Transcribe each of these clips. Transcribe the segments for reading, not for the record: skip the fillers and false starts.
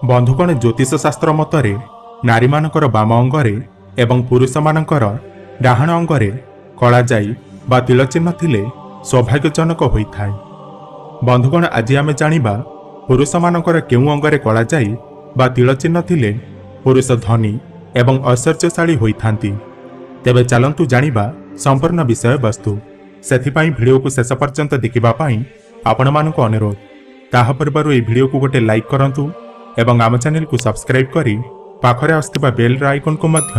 ବନ୍ଧୁଗଣ, ଜ୍ୟୋତିଷ ଶାସ୍ତ୍ର ମତରେ ନାରୀମାନଙ୍କର ବାମ ଅଙ୍ଗରେ ଏବଂ ପୁରୁଷମାନଙ୍କର ଡାହାଣ ଅଙ୍ଗରେ କଳାଯାଇ ବା ତିଳଚିହ୍ନ ଥିଲେ ସୌଭାଗ୍ୟଜନକ ହୋଇଥାଏ। ବନ୍ଧୁଗଣ, ଆଜି ଆମେ ଜାଣିବା ପୁରୁଷମାନଙ୍କର କେଉଁ ଅଙ୍ଗରେ କଳାଯାଇ ବା ତିଳଚିହ୍ନ ଥିଲେ ପୁରୁଷ ଧନୀ ଏବଂ ଐଶ୍ୱର୍ଯ୍ୟଶାଳୀ ହୋଇଥାନ୍ତି। ତେବେ ଚାଲନ୍ତୁ ଜାଣିବା ସମ୍ପୂର୍ଣ୍ଣ ବିଷୟବସ୍ତୁ। ସେଥିପାଇଁ ଭିଡ଼ିଓକୁ ଶେଷ ପର୍ଯ୍ୟନ୍ତ ଦେଖିବା ପାଇଁ ଆପଣମାନଙ୍କୁ ଅନୁରୋଧ। ତାହା ପୂର୍ବରୁ ଏହି ଭିଡ଼ିଓକୁ ଗୋଟେ ଲାଇକ୍ କରନ୍ତୁ ଏବଂ ଆମ ଚ୍ୟାନେଲକୁ ସବସ୍କ୍ରାଇବ୍ କରି ପାଖରେ ଆସୁଥିବା ବେଲ୍ର ଆଇକନ୍କୁ ମଧ୍ୟ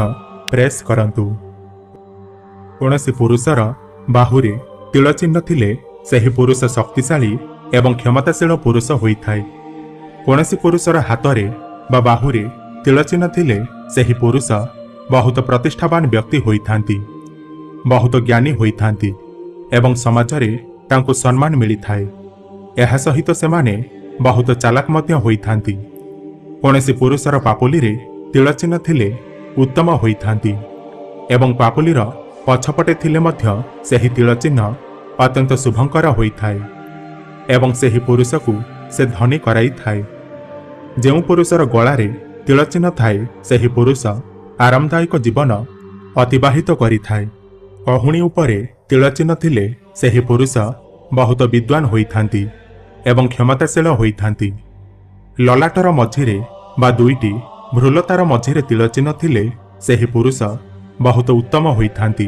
ପ୍ରେସ୍ କରନ୍ତୁ। କୌଣସି ପୁରୁଷର ବାହୁରେ ତିଳଚିହ୍ନ ଥିଲେ ସେହି ପୁରୁଷ ଶକ୍ତିଶାଳୀ ଏବଂ କ୍ଷମତାଶୀଳ ପୁରୁଷ ହୋଇଥାଏ। କୌଣସି ପୁରୁଷର ହାତରେ ବା ବାହୁରେ ତିଳଚିହ୍ନ ଥିଲେ ସେହି ପୁରୁଷ ବହୁତ ପ୍ରତିଷ୍ଠାବାନ ବ୍ୟକ୍ତି ହୋଇଥାନ୍ତି, ବହୁତ ଜ୍ଞାନୀ ହୋଇଥାନ୍ତି ଏବଂ ସମାଜରେ ତାଙ୍କୁ ସମ୍ମାନ ମିଳିଥାଏ। ଏହା ସହିତ ସେମାନେ ବହୁତ ଚାଲାକ ମଧ୍ୟ ହୋଇଥାନ୍ତି। କୌଣସି ପୁରୁଷର ପାପୁଲିରେ ତିଳଚିହ୍ନ ଥିଲେ ଉତ୍ତମ ହୋଇଥାନ୍ତି ଏବଂ ପାପୁଲିର ପଛପଟେ ଥିଲେ ମଧ୍ୟ ସେହି ତିଳଚିହ୍ନ ଅତ୍ୟନ୍ତ ଶୁଭଙ୍କର ହୋଇଥାଏ ଏବଂ ସେହି ପୁରୁଷକୁ ସେ ଧନୀ କରାଇଥାଏ। ଯେଉଁ ପୁରୁଷର ଗଳାରେ ତିଳଚିହ୍ନ ଥାଏ ସେହି ପୁରୁଷ ଆରାମଦାୟକ ଜୀବନ ଅତିବାହିତ କରିଥାଏ। କହୁଣୀ ଉପରେ ତିଳଚିହ୍ନ ଥିଲେ ସେହି ପୁରୁଷ ବହୁତ ବିଦ୍ୱାନ ହୋଇଥାନ୍ତି ଏବଂ କ୍ଷମତାଶୀଳ ହୋଇଥାନ୍ତି। ଲଲାଟର ମଝିରେ ବା ଦୁଇଟି ଭ୍ରୁଲତାର ମଝିରେ ତିଳଚିହ୍ନ ଥିଲେ ସେହି ପୁରୁଷ ବହୁତ ଉତ୍ତମ ହୋଇଥାନ୍ତି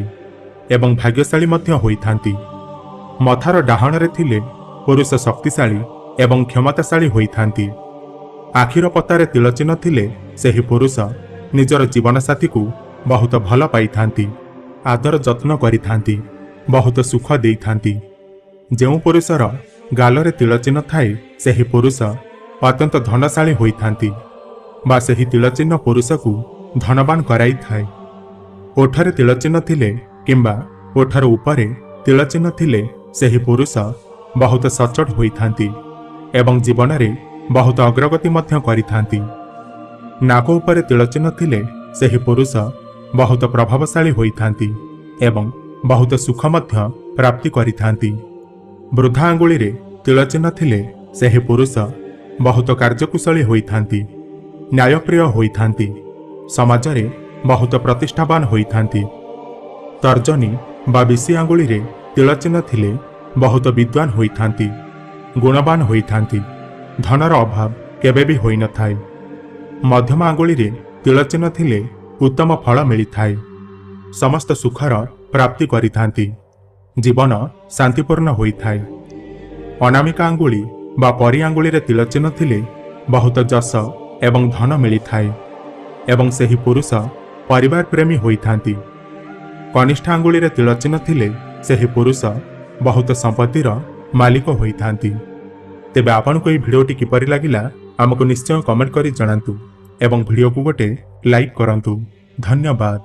ଏବଂ ଭାଗ୍ୟଶାଳୀ ମଧ୍ୟ ହୋଇଥାନ୍ତି। ମଥାର ଡାହାଣରେ ଥିଲେ ପୁରୁଷ ଶକ୍ତିଶାଳୀ ଏବଂ କ୍ଷମତାଶାଳୀ ହୋଇଥାନ୍ତି। ଆଖିର ପତାରେ ତିଳଚିହ୍ନ ଥିଲେ ସେହି ପୁରୁଷ ନିଜର ଜୀବନସାଥୀକୁ ବହୁତ ଭଲ ପାଇଥାନ୍ତି, ଆଦର ଯତ୍ନ କରିଥାନ୍ତି, ବହୁତ ସୁଖ ଦେଇଥାନ୍ତି। ଯେଉଁ ପୁରୁଷର ଗାଲରେ ତିଳଚିହ୍ନ ଥାଏ ସେହି ପୁରୁଷ ଅତ୍ୟନ୍ତ ଧନଶାଳୀ ହୋଇଥାନ୍ତି ବା ସେହି ତିଳଚିହ୍ନ ପୁରୁଷକୁ ଧନବାନ କରାଇଥାଏ। ଓଠରେ ତିଳଚିହ୍ନ ଥିଲେ କିମ୍ବା ଓଠର ଉପରେ ତିଳଚିହ୍ନ ଥିଲେ ସେହି ପୁରୁଷ ବହୁତ ସଚ୍ଚୋଟ ହୋଇଥାନ୍ତି ଏବଂ ଜୀବନରେ ବହୁତ ଅଗ୍ରଗତି ମଧ୍ୟ କରିଥାନ୍ତି। ନାକ ଉପରେ ତିଳଚିହ୍ନ ଥିଲେ ସେହି ପୁରୁଷ ବହୁତ ପ୍ରଭାବଶାଳୀ ହୋଇଥାନ୍ତି ଏବଂ ବହୁତ ସୁଖ ମଧ୍ୟ ପ୍ରାପ୍ତି କରିଥାନ୍ତି। ବୃଦ୍ଧା ଆଙ୍ଗୁଳିରେ ତିଳଚିହ୍ନ ଥିଲେ ସେହି ପୁରୁଷ ବହୁତ କାର୍ଯ୍ୟକୁଶଳୀ ହୋଇଥାନ୍ତି, ନ୍ୟାୟପ୍ରିୟ ହୋଇଥାନ୍ତି, ସମାଜରେ ବହୁତ ପ୍ରତିଷ୍ଠାବାନ ହୋଇଥାନ୍ତି। ତର୍ଜନୀ ବା ବିଶି ଆଙ୍ଗୁଳିରେ ତିଳଚିହ୍ନ ଥିଲେ ବହୁତ ବିଦ୍ୱାନ ହୋଇଥାନ୍ତି, ଗୁଣବାନ ହୋଇଥାନ୍ତି, ଧନର ଅଭାବ କେବେ ବି ହୋଇନଥାଏ। ମଧ୍ୟମ ଆଙ୍ଗୁଳିରେ ତିଳଚିହ୍ନ ଥିଲେ ଉତ୍ତମ ଫଳ ମିଳିଥାଏ, ସମସ୍ତ ସୁଖର ପ୍ରାପ୍ତି କରିଥାନ୍ତି, ଜୀବନ ଶାନ୍ତିପୂର୍ଣ୍ଣ ହୋଇଥାଏ। ଅନାମିକା ଆଙ୍ଗୁଳି ବା ପରି ଆଙ୍ଗୁଳିରେ ତିଳଚିହ୍ନ ଥିଲେ ବହୁତ ଯଶ ଏବଂ ଧନ ମିଳିଥାଏ ଏବଂ ସେହି ପୁରୁଷ ପରିବାର ପ୍ରେମୀ ହୋଇଥାନ୍ତି। କନିଷ୍ଠ ଆଙ୍ଗୁଳିରେ ତିଳଚିହ୍ନ ଥିଲେ ସେହି ପୁରୁଷ ବହୁତ ସମ୍ପତ୍ତିର ମାଲିକ ହୋଇଥାନ୍ତି। ତେବେ ଆପଣଙ୍କୁ ଏହି ଭିଡ଼ିଓଟି କିପରି ଲାଗିଲା ଆମକୁ ନିଶ୍ଚୟ କମେଣ୍ଟ କରି ଜଣାନ୍ତୁ ଏବଂ ଭିଡ଼ିଓକୁ ଗୋଟେ ଲାଇକ୍ କରନ୍ତୁ। ଧନ୍ୟବାଦ।